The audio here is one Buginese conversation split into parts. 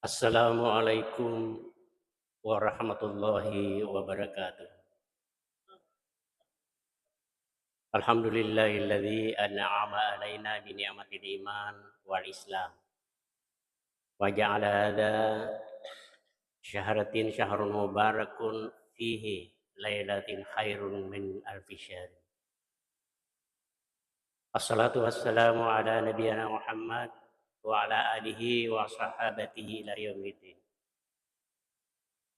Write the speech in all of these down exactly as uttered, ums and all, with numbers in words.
Assalamualaikum warahmatullahi wabarakatuh. Alhamdulillahilladzi an'ama alaina bi ni'matil iman wal islam. Wa ja'ala hadza syahratin syahrun mubarakun fihi lailatin khairun min alfi syahr. Assalatu wassalamu ala nabiyyina Muhammad wa ala alihi wa sahabatihi ila yaumiddin.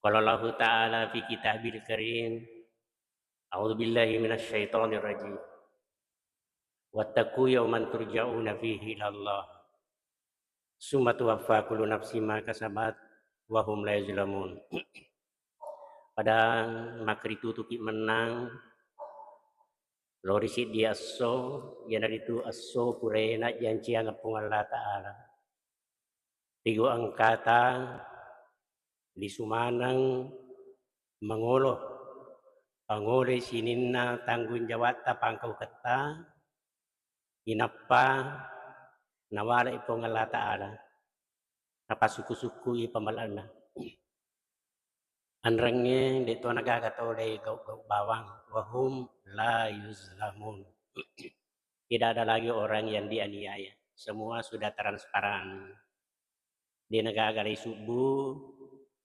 Qala Allahu ta'ala fi kitabil karim, a'udzu billahi minasy syaithanir rajim. Wattaqu yauman turja'una fihi ilallah. Summa tuwaffa kullu nafsin ma kasabat wa hum la yuzlamun. Padang makkaritutuki mennang lori siddi esso, iyanaritu esso purae najjanciang Puang Allah Ta'ala. Rigo engkata lisu maneng mangolo, pangoloi sininna tanggung jawabta pangkauketta, inappa nawale'i Puang Allah Ta'ala, napasukku-sukkui pamalanna. Anrengnge de'to nagaga tau de gau-gau bawang, wahum la yuzlamun. Tidak ada lagi orang yang dianiaya. Semua sudah transparan. De nagaga lai subbu,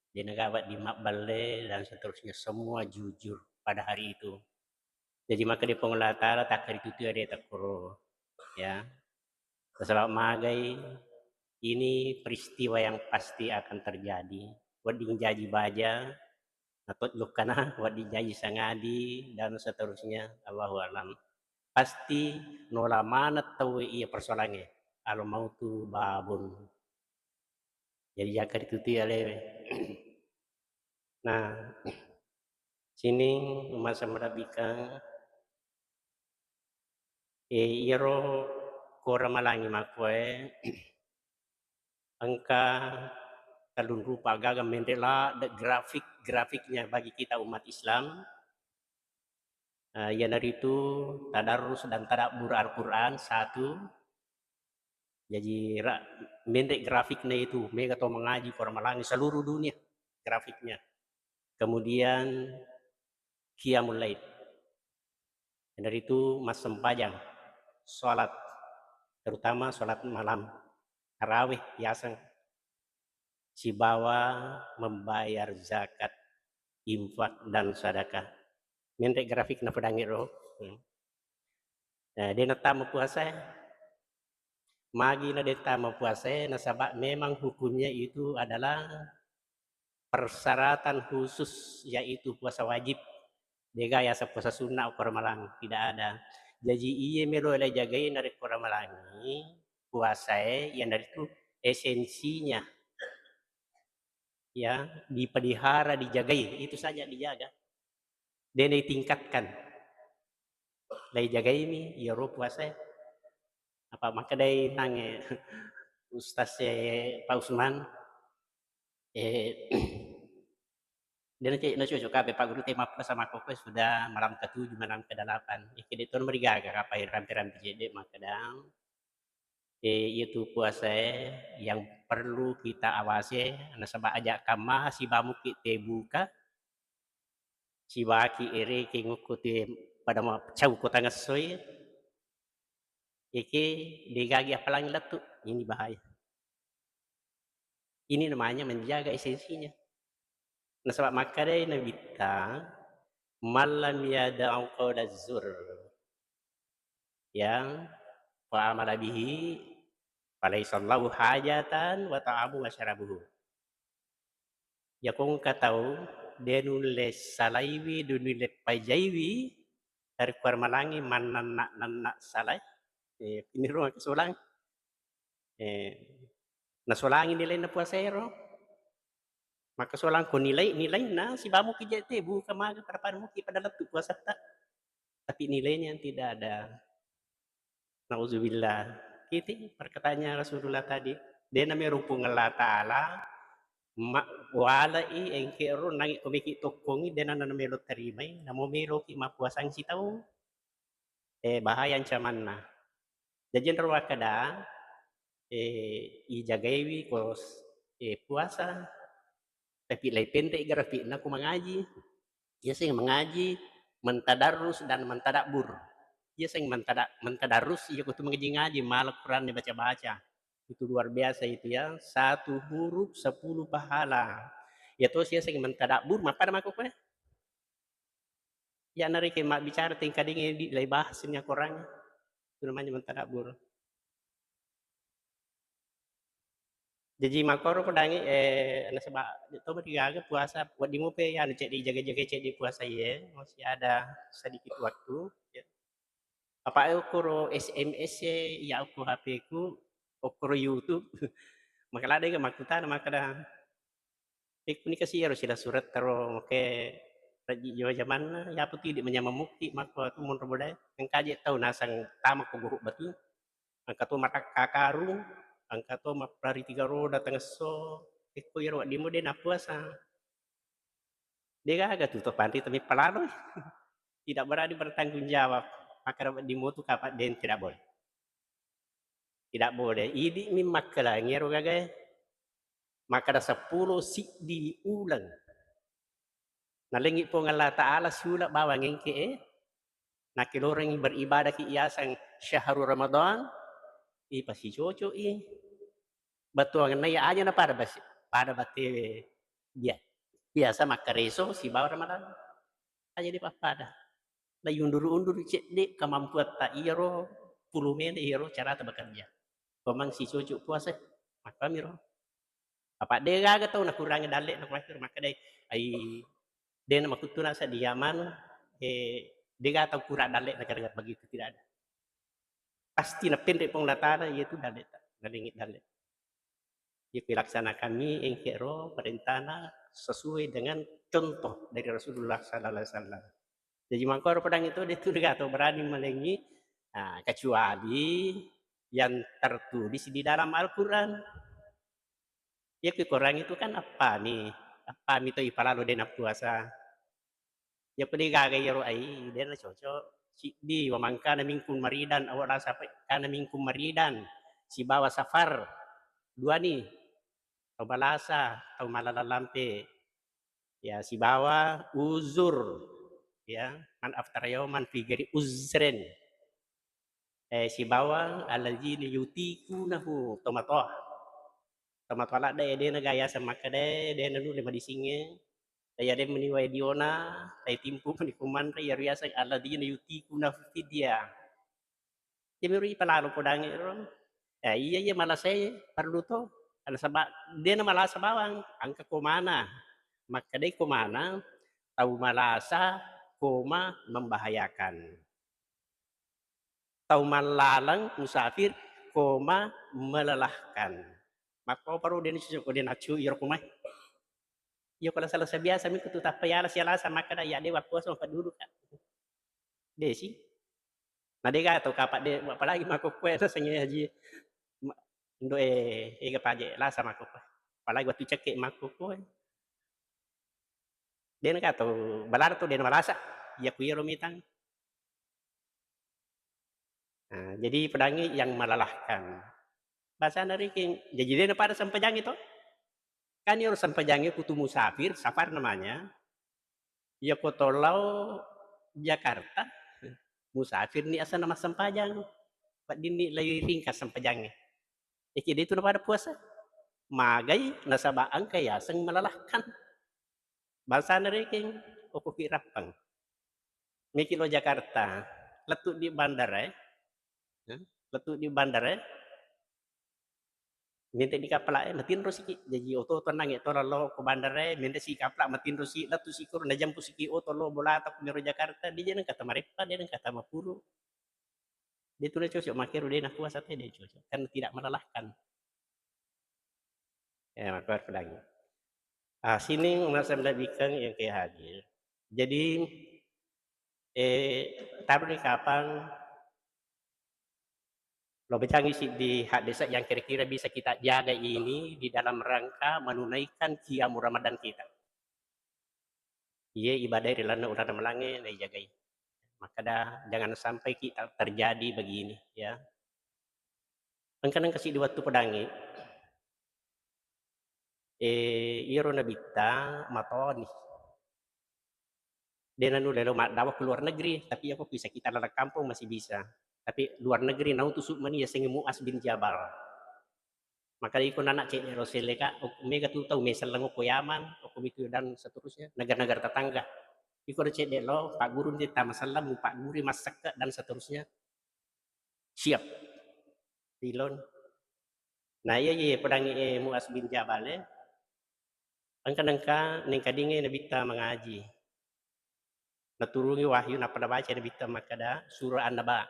de nagaga wedding mabballe, dan seterusnya. Semua jujur pada hari itu. Jaji makkeda Puang Allah Ta'ala, takkaritutui ade takkoro, ya. Nasaba magai ini peristiwa yang pasti akan terjadi. Wedding jaji baja, natojjokkana, wedding jaji sangadi, dan seterusnya. Allahu alam. Pasti nola maneng tauwe iya persoalangnge. Al mautu babun. Jadi jakka ritutui alewe. Nah, sining masa merabbika, eh, iyaro kora malangi makkuae, engka tellung rupa gaga menre ladde grafik-grafiknya bagi kita umat Islam. Eh, iyanaritu tadarrus dan tadabbur Al-Quran, satu. Jaji ra-, menre grafikna itu, mega to mangaji kora malangi seluruh dunia grafiknya. Kemudian qiyamul lail. Iyanaritu massempajang, salat, terutama salat malam, tarawih yaseng, sibawa membayar zakat, infak, dan sadakah. Menre grafik napedangi ro. Hmm. Eh, de nattama puasa. Magi na de tama puasa, nasaba memang hukumnya itu adalah persyaratan khusus, yaitu puasa wajib. Dega yaseng puasa sunnah okko Ramalang, tidak ada. Jaji iye melo le jagai narekko Ramalangi puasae, iyanaritu esensinya, ya, dipelihara, dijagai, itu saja dijaga. De ditingkatkan. Lai jagaimi iyaro puasae. Apa makkedai nange Ustaz e, Pak Usman, eh, de nace-, nacocok kape Pak Guru te mappuasa makkokkoe sudah malam ketujuh, malam kedelapan. Eh, kede to marigaga kapa rampe-rampe cedde makkeda, eh, iyatu puasae yang perlu kita awasi, nasaba aja kamma sibamuki te buka, sibaki ere ke ngukku te pada macau ko tangessoi, eke degagi appalangi lettu, ini bahaya. Ini namanya menjaga esensinya. Nasaba makkedai Nabitta, "Man lam yada'u qaulaz zur, ya, fa amala bihi, falaisa lahu hajatan wa ta'amu wa syarabuhu." Yako engka tau de nulle salaiwi, de nulle pajaiwi, narekko Ramalangi mannanna-nanna salai, eh, ini rumah kesolang. Eh, nasolangi nilainna puasaero. Makkasolang ko nilai, nilainna sibamuki jette, buka maga pada-pada muki pada lettu puasatta. Tapi nilainya yang tidak ada. Nauzubillah. Kiti perkataannya Rasulullah tadi. Dena merupung Allah Ta'ala, ma-, walai engke ro nangi komeki tokkongi, dena nana melo terimai, namo meloki mappuasang sitau. Eh, bahaya ancamanna. Jaji enro makkeda, eh, ijagaiwi ko s-, eh, puasa. Tapi lai pendek grafikna ku mangaji. Iya seng mangaji, mentadarrus dan mentadabbur. Iya seng mentada-, mentadarrus, iya kutu mengaji-ngaji, malah Quran dibaca-baca. Itu luar biasa itu ya, satu huruf sepuluh pahala. Ya tosi iya seng mentadabbur, mappada mako kue? Ya, nareke mabbicara tengkadingnge di, lai bahasnya Quran. Itu namanya mentadabbur. Jaji makkoro pedangi, eh, nasaba to mati gaga puasa, wedding mope anu ceddi jaga-jaga ceddi puasa ye, masih ada sedikit waktu, ya. Apa okkoro S M S e, ya okko H P-ku, okkoro YouTube. Maka ladde ga makkutana makkeda, Pekkunika si iyaro sila suretta ro, oke, rejji jawa jamanna, yapo tu idi manyameng mukki makko atu monro bodae, engkaje tau nasang tama ko guru batu, engka to matakka karung, engka to mapparari tiga roda tengesso, pekko iyaro wedding mo de nappuasa. De gaga tu to panrita meppa lalo. Tidak berani bertanggung jawab. Makkeda wedding mo tu kapang den, tidak boleh. Tidak boleh. Idi'mi makkelangi ero gagae. Makkeda seppulo siddi uleng. Nalengngi Puang Allah Ta'ala siuleng bawang engke e. Nakkelorengngi beribadahki yaseng syahru Ramadan. Ipasicoco'i. Bettuangenna iya aja na pada basi-, pada battewe dia. Biasa makkareso sibawa Ramadan. Aja dipappada. Naiunduru-unduru cedde kemampuatta iyaro pulumene iyaro carata bekerja. Komang sicoco puasa, makkamiro. Apa de gaga tau nakurangi dalle na kuakhir makkedai, ai de na makuttuna sa di Yaman, eh, de gaga tau kurang dalle na gara-gara begitu tidak ada. Pasti napenre Puang Allah Ta'ala, iya tu dalle ta, nalengi dalle. Iya, laksanakanni engke ro parentana sesuai dengan contoh dari Rasulullah sallallahu alaihi wasallam. Jaji mangkoro pedang itu de tu gato berani malengi, ah, kecuali yang tertulis di dalam Al-Quran. Iya, ke Quran itu kan apa nih? Apa nih to ipalalo de nappuasa? Iya, ko de gaga iyaro ai, de na cocok. Siddi, wa man kana minkum maridan, awa lasa pe-, kana minkum maridan, sibawa safar. Dua ni, tau malasa, tau malalang lampe. Ya, sibawa uzur. Ya, man aftara yauman fi ghairi uzrin. Eh, sibawa alladzina yutiqunahu, tomatoa. Tomatoa ladde, de na gaya samakkeda, de na nulle madisingnge. Iya de meni wae diona, tai timpu meni kumanre, iya riaseng alladzina yutiqunahu fidya. Iya miro ipalalo podangnge ro. Ya, iya, iya, malasae parellu to. Nasaba de na malasa bawang, engka komana. Makkedai komana, tau malasa koma membahayakan. Tau mallaleng, musafir, koma melelahkan. Makkoparo de na cocok ko de na cu iyaro komai. Iya ko lasa-lasa biasa mi kutu tappa yala sialasa makkeda ya de wappuasa mapedduduka. De si. Na de ga tau kapang de, apalagi makkokkoe nasengnge haji. Ma-, indo e, ega paje lasa makkokkoe. Apalagi wettu cekke makkokkoe. De na ga tau balada tu de na malasa. Iya ku iyaro mitang. Nah, jadi pedangi yang melelahkan. Bahasa Amerika, jadi de na pada sempajangi to. Kan iyaro sempajangi kutu musafir, safar namanya. Iya ko to lao Jakarta, musafir ni asana massempajang. Wedding ni lai ringkas sempajangi. Iki de tu na pada puasa. Magai nasaba engka yaseng melelahkan. Bangsana rekeng, okkoki Rappang. Meki lo Jakarta, lettu di bandara e. Eh, lettu di bandara e. Minte di kapala e, matinro siki. Jaji oto-oto nange to lalo ko bandara e, minte si kapala matinro si, lettu si koro, najampu siki oto lo bolata ko miro Jakarta, de je nengka tamareppa, de nengka tamapuru. De tu na cocok, makkero de na puasa te de cocok, karena tidak melelahkan. Ya, maka pedangi. Ah, sining masa mendapatkan yang kayak hadir. Jadi, eh, taruh di kapang, lo bacangi si di hak desa yang kira-kira bisa kita jaga ini di dalam rangka menunaikan qiyamul Ramadan kita. Iye ibadah ri lalenna uleng ramalangnge naijagai. Makkeda, jangan sampai kita terjadi begini, ya. Engka nengka siddi wettu pedangngi. Eh, iyaro nabitta matoni. De' nanulle lo maddawa ke luar negeri, tapi iyako ki sekitar laleng kampong masih bisa. Tapi luar negeri nautusu mani yasengnge Muaz bin Jabal. Maka iko nana cedde' ro selle ka, ok-, mega tu tau meselleng okko Yaman, okko mitu dan seterusnya, negara-negara tetangga. Iko ro cedde' lo, pagguru ni tama selleng, mupagguru massekke dan seterusnya. Siap. Tilon. Nah, iya, iya, pedangi, eh, Muaz bin Jabal, eh. Engka nengka, nengka dinge nabitta mangaji. Naturungi wahyu, nappa nabaca nabitta makkada surah An-Naba.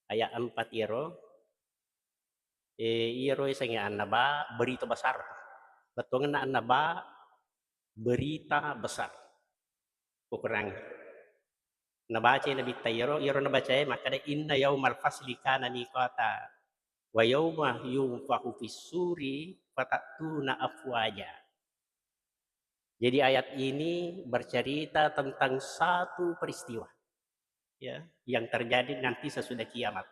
Ayat empat iyaro. Eh, iyaro yasengnge An-Naba, berita besar. Bettuangenna An-Naba, berita besar. Ukurangnge. Nabacai nabitta iyaro, iyaro nabacae makkada, "Inna yaumal fasli kana miqata, wa yauma yunfahu fis suri fatatuna afwaja." Jadi ayat ini bercerita tentang satu peristiwa, ya, yang terjadi nanti sesudah kiamat.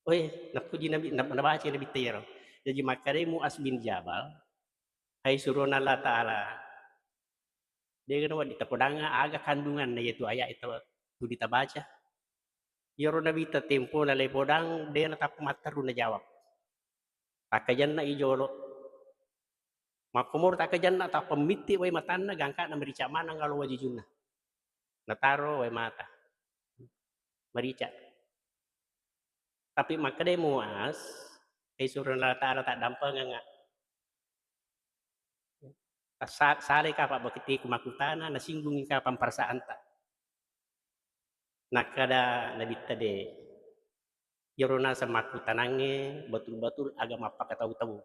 Oi, napuji Nabi, na-, nabaca Nabitta iyaro. Jaji makkedai Muaz bin Jabal, "Hai surona Allah Ta'ala, de'ga nawedding tapodangnga aga kandunganna iyatu ayat itu tuli tabaca." Iyaro Nabitta tempona leipodang, de'na tappa matteru najawab. Takkajanna i jolo. Makkomoro takkajanna, tappa mitti wai matanna, gangkana marica maneng alo wajujunna. Nataro wai mata. Marica. Tapi makkedai Muaz, "Hai surona Allah Ta'ala, taddampengengnga. Tassa-, salai kapang bottiku makkutana, nasinggungi kapang perasaanta." Nakkada Nabitta, "De'. Iyaro naseng makkutanangnge betul-betul aga mappakatau-tau."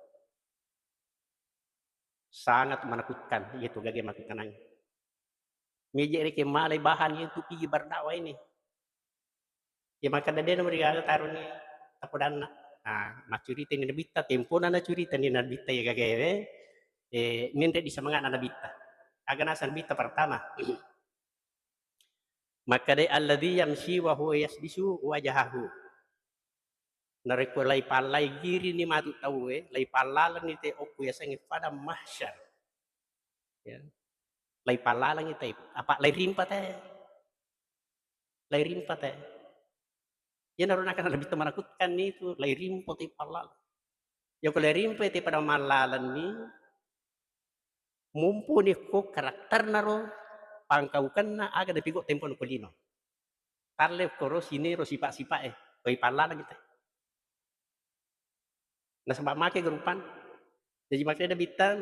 Sangat menakutkan iyatu gage makkutanangnge. Meje rekeng malai bahan iyatu pigi berdakwah ini. Ya, makkeda de' namarigaga taroni tapodanna. Nah, maccuritani Nabitta, tempona nacuritani Nabitta iya gagaewe, eh, menre di semanga'na Nabitta. Aga naseng Nabitta pertama. Makkedai, "Alladzi yamshi wa huwa yahdisu wajhahu." Narekko laipallai girini matu tauwe, laipallalenni te okko yasengnge padang mahsyar. Ya. Laipallalengngi te, apa lairimpa te. Lairimpa te. Iyanaro nakana Nabitta menakutkan itu, lairimpa te pallaleng. Yako lairimpa te pada mallalenni, mumpuni ko karakterna ro, pangkaukenna aga napigau tempo ko lino. Talle koro siniro sipa-sipa e, koi pallaleng te. Nasaba make geruppan. Jaji makkeda Nabitta,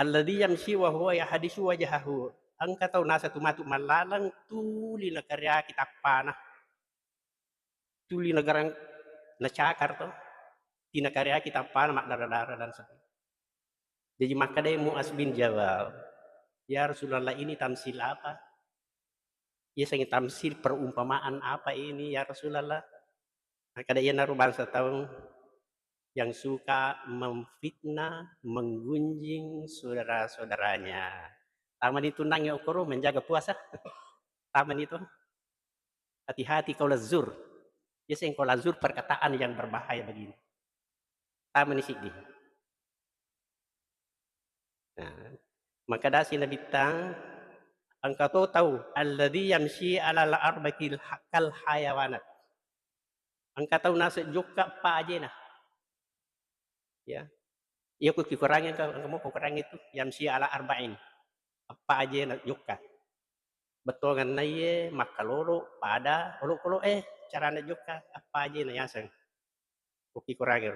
"Alladzi yamshi wa huwa yahdisu wajhahu." Engka tau naseng tu matu mallaleng tuli nakareaki tappana. Tuli nagarang nacakar to. Tinakareaki tappana maddara-dara dan sebagainya. Jaji makkedai Muaz bin Jabal, "Ya Rasulullah, ini tamsil apa? Yasengnge tamsil perumpamaan apa ini, ya Rasulullah?" Makkeda, "Iyanaro bangsa tau yang suka memfitnah, menggunjing saudara-saudaranya." Tamani tu nangnge okoro menjaga puasa. Tamani tu. Hati-hati qaulaz zur. Biasanya qaulaz zur perkataan yang berbahaya begini. Tamani siddi. Nah, makkedasi Nabitta, engka to tau, "Alladzi yamshi alal arba'il ha-, kal hayawanat." Engka tau naseng jokka eppa ajena. Ya. Iya ku kikurangi engka, engka mo kukurangi tu, "Yamshi ala arba'in." Eppa ajena jokka. Bettuangenna iye makkalolo pada olokolo, eh, carana jokka, eppa ajena yaseng. Ku kikurangi.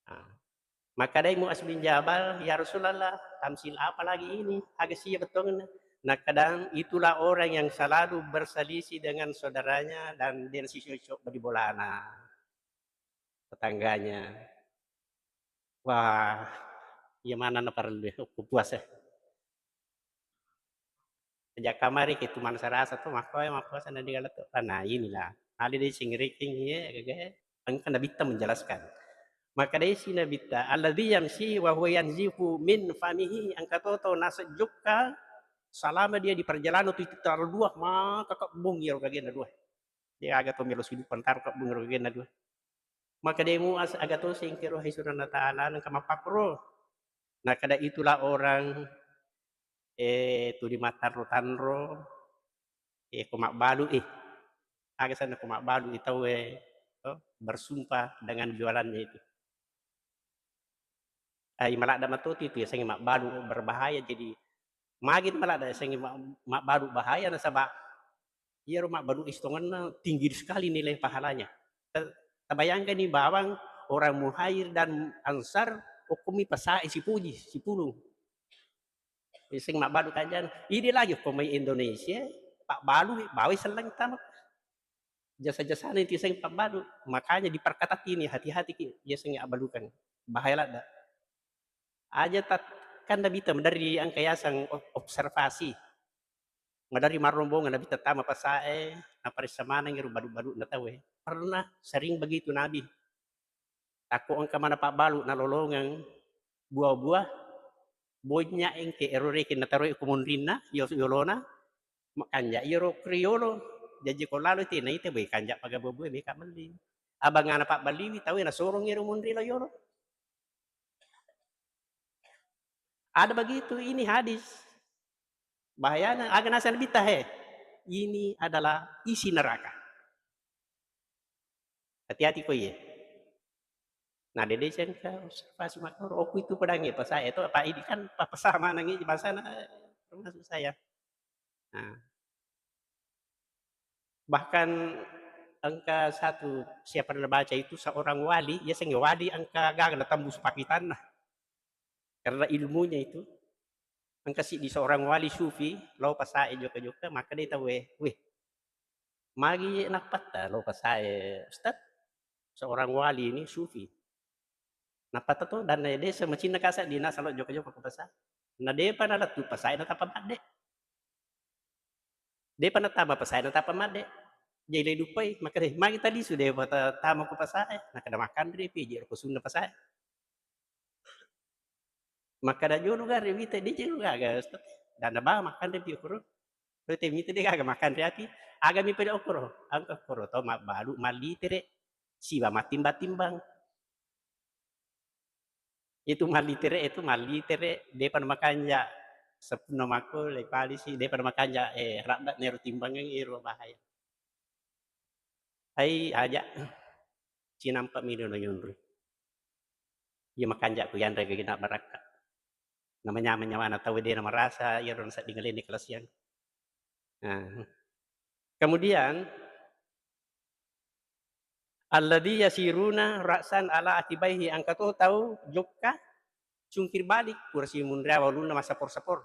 Nah, makkedai Muaz bin Jabal, "Ya Rasulullah, tamsil apa lagi ini? Aga sia bettuanna?" Nakkeda, "Itulah orang yang selalu berselisih dengan saudaranya dan dia si cocok beri bolana." Tetangganya. Wah, iya maneng naparellu, okko puasa. Sejak kamari ke tu maneng sarasa tu, makkoe mappuasa na digala tu. Nah, inilah. Ali de' singriking iye, gagae. Engka Nabitta menjelaskan. Makkedasi Nabitta, "Alladzi yamshi wa huwa yanzifu min famihi." Engka to tau naseng jokka, selama dia di perjalanan tu terlalu dua, maka kebbung iyaro gagena dua. De' aga to melo sidupa taro kebbung iyaro gagena dua. Makkedai Muaz, "Aga to sengkero hai surona Ta'ala, nengka mappakkoro?" Nakada itulah orang, eh, tuli mattanro-tanro, eh, ko mabbalu i. Aga senna ko mabbalu i tau e, to, bersumpah dengan jualannya itu. Ai, maladda matoti tu yasengnge mabbalu berbahaya. Jadi, magi maladda yasengnge ma-, mabbalu bahaya, nasaba iyaro mabbalu istongenna tinggi sekali nilai pahalanya. Ta-, tabayangkani bawang orang Muhajir dan Ansar, okkomi pasae sipuji, sipulung. Iseng mabbalu kanjana. Idi lagi okko mai Indonesia, pabbalu, bawai selleng tama. Jasa-jasana itu iseng pabbalu. Makanya diperketat ini, hati-hati ki, biasanya abbalukan. Bahaya ladda. Aja tat-, kan Nabitta maderri engka yaseng ob-, observasi. Maderri marrombongan Nabitta tama pasae, naparessa maneng ero balu-baluna tauwe. Pernah sering begitu Nabi. Takko engka mana pabbalu nalolongeng buah-buah, bonnya engke ero rekeng nataroi ko monrinna, yo-, yolona, makanja iyaro kriolo. Jaji ko lalo te naita, "Bwe, kanja paga buah-buah, meka melli." Abangana pabballiwi tauwe nasorong ero monri lo yolo. Ada begitu, ini hadis. Bahayana, aga naseng Nabitta, he. Ini adalah isi neraka. Hati-hati ko iye. Nah, dede sengka observasi makkoro, okku itu pedangi pasae to, apa ini kan papa sama nangi bahasana, eh, termasuk saya. Nah. Bahkan engka satu, saya pernah baca itu seorang wali, yasengnge wali engka gaga natembusu pakitanna. Karena ilmunya itu, engka siddi seorang wali sufi, lao pasae jokka-jokka, makkeda tauwe, "Weh, magi nappatta lao pasae, Ustaz?" Seorang wali ini sufi. Nappatta to, dan desa macinna kasa di nasa lao jokka-jokka ko pasae. Na depa nalettu pasae natappa madde. Depa natama pasae natappa madde. Jadi le duppai, makkeda, "Magi talisu depa ta-, tama ko pasae?" Nakkeda, "Makkanre pi, je ro ko sunna pasae." Makkeda jolo gare mita, "De je lo gaga, Ustaz. Dan naba makkanre pi okoro." Rete mita de gaga makkanre api. Aga mi pede okoro? Angka okoro to mabbalu mallitere. Siba mattimbang-timbang. Itu mallitere, itu mallitere, depa makanja sepunna makko le palisi, depa makanja, eh, radda nero timbangeng ero bahaya. Ai aja, cinampa mi dona yonroi. Iya makanja ku yanre gagina barakka. Namanya nyawana tau de na marasa iyaro nasedding alena kalasiang. Nah. Kemudian, alladzi yasiruna ra'san ala akibaihi, engka to tau jokka cungkir balik, pura simunria ulunna massapor-sapor.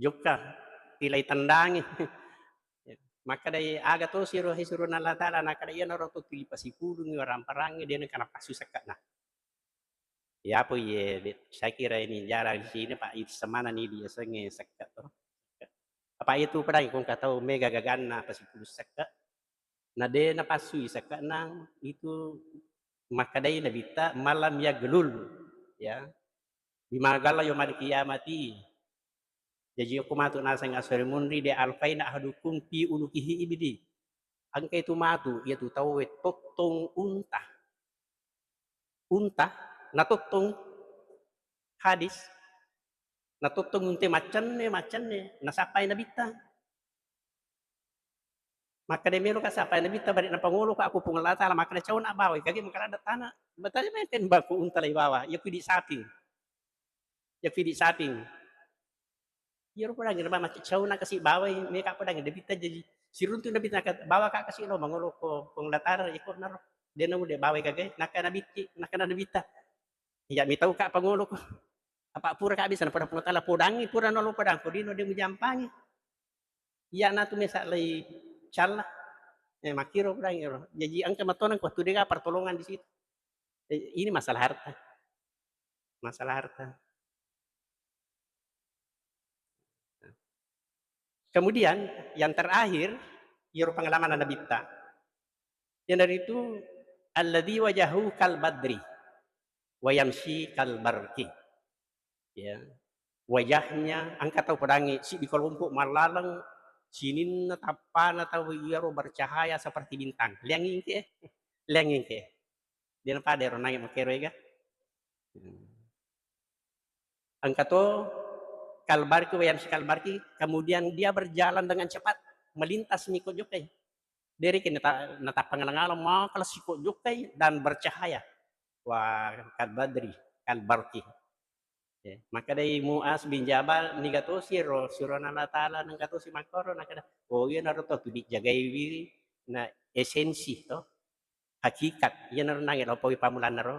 Jokka, tilai tendangi. Makkedai, "Aga to siro, he sirona Allah Ta'ala?" Nakkeda, "Iyanaro to tuli pasipulungi waramparangnge, de nengka napassu sekke'na." Yapo iye, de-, saya kira ini jarang di sini, Pak, itu semana ni diasengnge sekke' to. Apa itu pedangi ko engka tau mega gaganna pasipulung sekke', na de napassui sekke'na, itu makkedai Nabitta, "Malam yaglul," ya. "Bima galla yaumal qiyamati." Jaji okko matu naseng asore munri, de alfaina ahadukum fi unukihi ibli. Engka itu matu, iyatu tauwe tottong unta. Unta, natottong hadis, natottong unta maccenne, maccenne, nasappai Nabitta. Makkeda, "Meloka sappai Nabitta, bare napangoloka aku Puang Allah Ta'ala." Makkeda, "Cauna bawai, kage makaladda tana." Batanya meten bako unta lai bawa, iya ku idi saping. Iya ku idi saping. Iyaro podangi, naba macca cauna kasi bawai, meka podangi Nabitta jaji. Siruntu Nabitta, "Bawaka kasi lo mangolo ko Puang Allah Ta'ala, iko naro." De nau de bawai kage, nakkeda Nabitti, nakkeda Nabitta, "Iya mitauka pangolo ko. Apa pura ka bisa napoda Puang Allah Ta'ala, podangi pura nalo podang ko dino de mujampangi." Iyanatu mesa lai calla. Eh, makkiro pudang ero. Jaji engka matonang ko tu dega pertolongan di situ. Eh, ini masalah harta. Masalah harta. Kemudian yang terakhir, iyaro pengalaman Nabitta. Iyanaritu, "Alladzi wajahu kal badri, wa yamsi kal barqi." Ya. Wajahnya, engka tau pedangi, siddi kelompok mallaleng, sininna tappana tau iyaro bercahaya seperti bintang. Liangingke, liangingke. Dena pada ero nangi makkero ega. Hmm. Engka to kalbarki, wa yamshi kalbarki, kemudian dia berjalan dengan cepat, melintas mi ko jokkai. Deri ki nata-, natappangalang-alang, maka lessiko jokkai dan bercahaya. Wa kalbadri, kalbarki. Ya, maka dari Muaz bin Jabal, niga tosi ro, surona Allah Ta'ala, nengka tosi makkoro, nakada, oh, iya naro to, tuli jagaiwi, na esensi to, hakikat, iya naro nange lopowi pamulanna ro,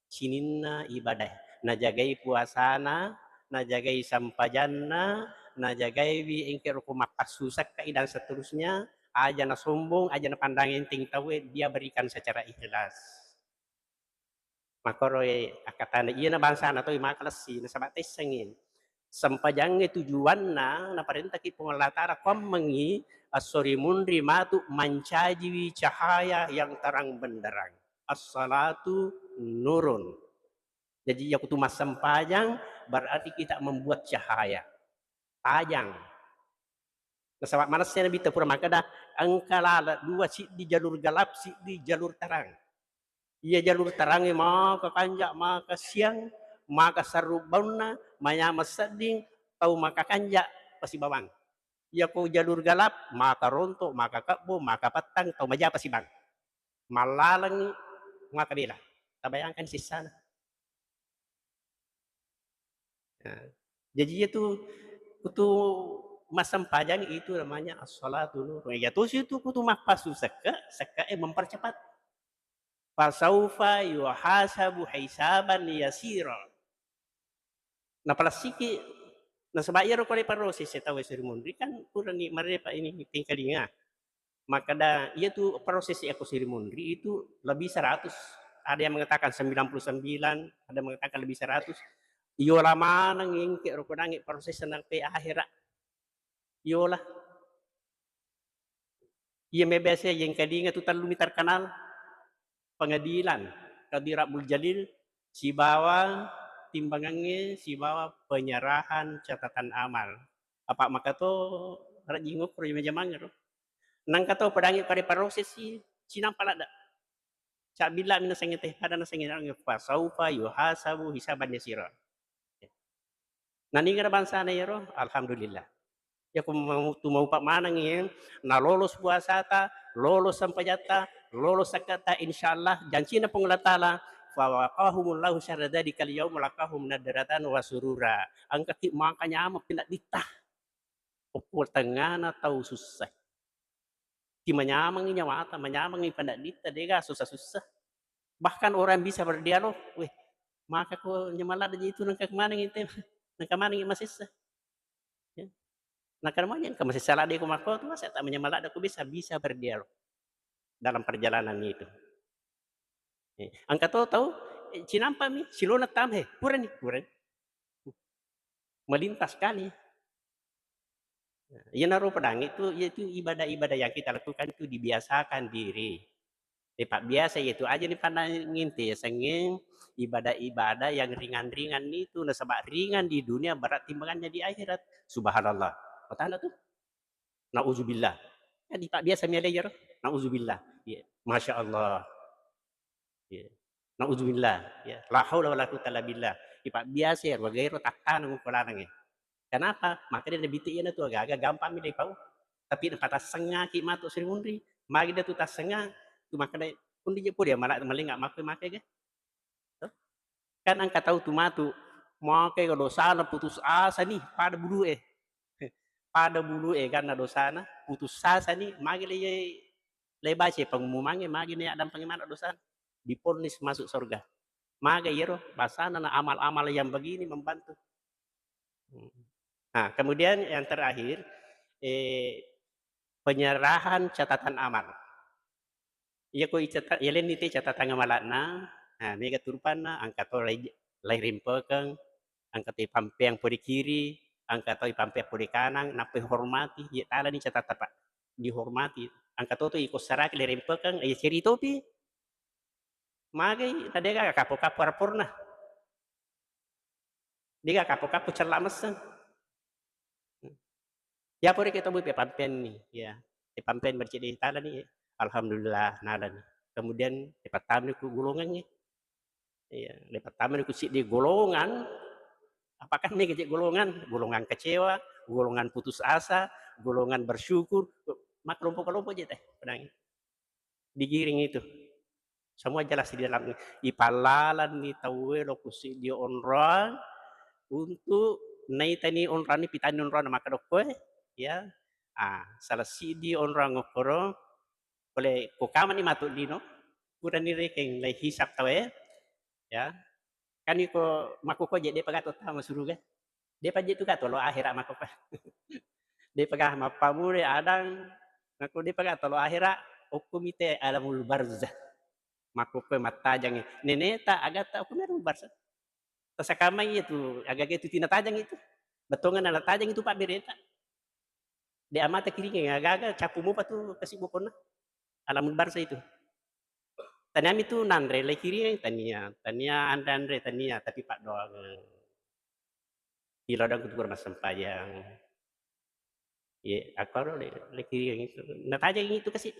sininna ibadah. Najagai puasana, najagai sampajanna, najagaiwi engke roko mappassusakkai dan seterusnya, aja nasombong, aja napandang enteng tauwe, dia berikan secara ikhlas. Makkoro, eh, akkatana, iyana bangsana toi maka lessi, nasaba taissengngi. Sempajangnge tujuanna naparentaki Puang Allah Ta'ala, kuammengngi esso ri munri matu mancajiwi cahaya yang terang benderang. As-salatu nurun. Jaji, iya kutu massempajang, berarti kita membuat cahaya. Tajang. Nasaba manessai Nabitta pura makkeda, engka laleng dua, siddi jalur gelap, siddi jalur terang. Iya jalur terangnge maka kanja, maka siang, maka sarrubbaunna, manyameng sedding, tau maka kanja pasibawang. Iya ko jalur gelap, maka rontok, maka kebbo, maka pettang, tau maja pasibang. Mallalengngi, maka bela. Tabayangkan sissana. Nah, jadi itu kutu massempajang itu namanya as-salatu nur. Ya tosi itu kutu mappassu sekke, sekke e mempercepat. Fasaufa yuhasabu hisaban yasira. Napalessiki, nasaba iyaro kole parose setau e suri munri kan purani marepa ini tingkalinga. Makkeda, iya tu proses e ko siri munri itu lebih seratus. Ada yang mengatakan sembilan puluh sembilan, ada yang mengatakan lebih seratus. Iyola maneng engke ro kodangnge proses sampai akhirat. Iyola. Iya me biasa yang kadinga tu tellumi terkenal, pengadilan, Qadhi Rabbul Jalil, sibawa timbangangnge, sibawa penyerahan catatan amal. Apa maka to rajing ukur jama-jamang ro. Nangka to pedangi pada proses si, sinampa ladda. Cabilla mi nasengnge teh, pada nasengnge, fasaufa yuhasabu hisaban yasira. Nanigara bangsana iyaro, alhamdulillah. Iya ko mau, tu maupa maneng iya, na lolos puasata, lolos sempajatta, lolos zakkata, insyaallah jancina Puang Allah Ta'ala, fawaqahumullahu syarra dzalikal yaum, laqahum nadratan wa surura. Engkaki maka nyameng penedditta. Okko tengngana tau sussa. Ti manyamengngi nyawata, manyamengngi penedditta, dega sussa-sussa. Bahkan orang bisa berdialog, "Weh, maka ko nyameng ladda ji itu, nengka manengngi te, nengka manengngi masessa." Ya. Nengka maneng, engka masessa ladda ko makko tu, masa tak menyameng ladda ko bisa, bisa berdialog dalam perjalanan itu. Eh, engka to tau, eh, cinampa mi, silona tama, he, purani, purani. Melintas sekali. Nah, iyanaro pedangi tu, yaitu ibadah-ibadah yang kita lakukan itu dibiasakan diri. Dipabbiasa, yaitu aja ni pandang nginte, yasengnge ibadah-ibadah yang ringan-ringan itu, nasaba ringan di dunia, berat timbangannya di akhirat. Subhanallah. Matana tu. Nauzubillah. Ya, dipabbiasa mi alai iyaro. Nauzubillah. Iya. Masya Allah. Iya. Nauzubillah. Ya. La haula wala quwwata illa billah. Ipabbiasa iyaro, gairo tattana muko lanangnge. Kenapa? Maka dia Nabi tu iyana tu agaga gampang mi dipau. Tapi napatassengngaki matu siri munri. Magi dia tu tassengnga, tu maka dia, undi je pura dia mala-, malinga makkoi makkoi ga. Kan engka tau tu matu, makkoi ga dosana putus asa ni, pada bulu e. Pada bulu e ganna dosana, putus asa ni, magi le, le baca pengumumangnge, magi ne addampengi mana dosana. Diponis masuk surga. Maga iyaro, basana na amal-amal yang begini membantu. Hmm. Nah, kemudian yang terakhir, eh, penyerahan catatan amal. Iya ko icata-, yalenni te catatan amala'na, nah, mega tu rupanna, engka to lai, lai rimpekeng, engka to ipampeang pole kiri, engka to ipampeang pole kanang, nappa ihormati, iya talani catatan, Pak. Dihormati. Engka to tu iko saraki lai rimpekeng, iya ceri topi. Magai, na dega kapo-kapo raporna. Dega kapo-kapo cella messeng. Ya pura kita bu pampenni, ya. Pampen bercedde talani, ya. Alhamdulillah, nalani. Kemudian, dipattamani ku golongangnge. Iya, dipattamani ku siddi golongan, Apakah mega je golongan, golongan kecewa, golongan putus asa, golongan bersyukur, makkelompok-kelompok je teh, pedangi. Digiring itu. Semua jelas di dalam. Ipallalanni tauwe lo ku siddi onrang untuk naitani onrang ni, pitani onrang maka dokkoe, ya. Ah, salah siddi onrang okkoro, pole ko kamani matu lino, purani rekeng lai hisab tauwe, ya. Kan iko makkukko je depa gato tama suruga. Depa je tu gato lo akhera makkukko. Depa ga mappamule adang, makko depa gato lo akhera, okko mite alamul barzah. Makkukko mattajang neneta agatta okko alamul barzah. Tasakamai itu, agaga itu tinatajang itu. Betongeng natajang itu pabbereta. De amata kiringeng agaga capu mopa tu kasi bokonna. Alamul barzah itu. Taniami tu nanre lai kiringeng, tania, tania anre-anre, tania, tapi paddoangeng. Ilo dang kutu pura massempajang. Ye, akkaro le, le kiringeng itu. Natajang itu kasi.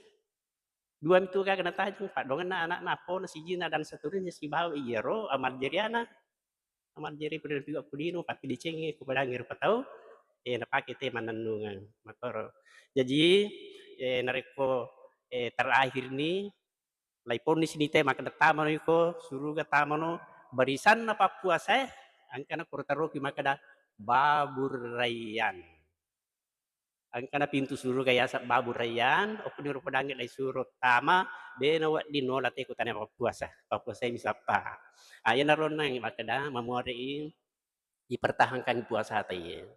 Dua mitu gaga natajang, paddoangenna anakna, appona, sijina dan seterusnya sibawa iyaro amal jariana. Amal jari pada piwa kulino, pappidecengi, kupadangi rupa tau, eh, napake te mannennungeng. Makkoro. Jaji, eh, narekko, eh, terakhir ni, laiponni sini te makkeda tamano iko suruga, tamano barisanna pappuasae, angkana koro taroki makkeda Babur Rayyan. Angkana pintu suruga yaseng Babur Rayyan, okkoniro podangngi laisuro tama, de nawedding nola te ko tania pappuasa, pappuasai mi sappa. Ah, iyanaro onnang makkeda mamuare'i ipertahankan puasata iye.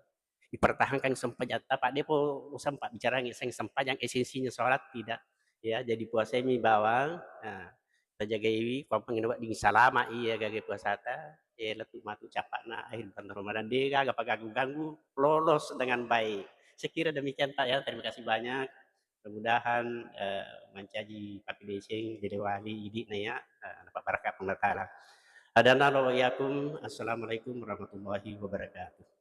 Ipertahankan sempajatta, pa depo usempa bicarangi seng sempajang esensinya sholat tidak. Ya, jadi puasai mi bawang, ah, tajagaiwi, ko ampengi nawedding salama iya gage puasata, eh, lettu matu capa'na akhir bulan Ramadan, de gaga paganggu-ganggu, lolos dengan baik. Saya kira demikian, Pak, ya. Terima kasih banyak. Mudah-mudahan, eh, mancaji pappideceng, dilewali idi'na, ya, eh, dapat barakat Allah Ta'ala. Hadanallahu wa iyyakum. Assalamualaikum warahmatullahi wabarakatuh.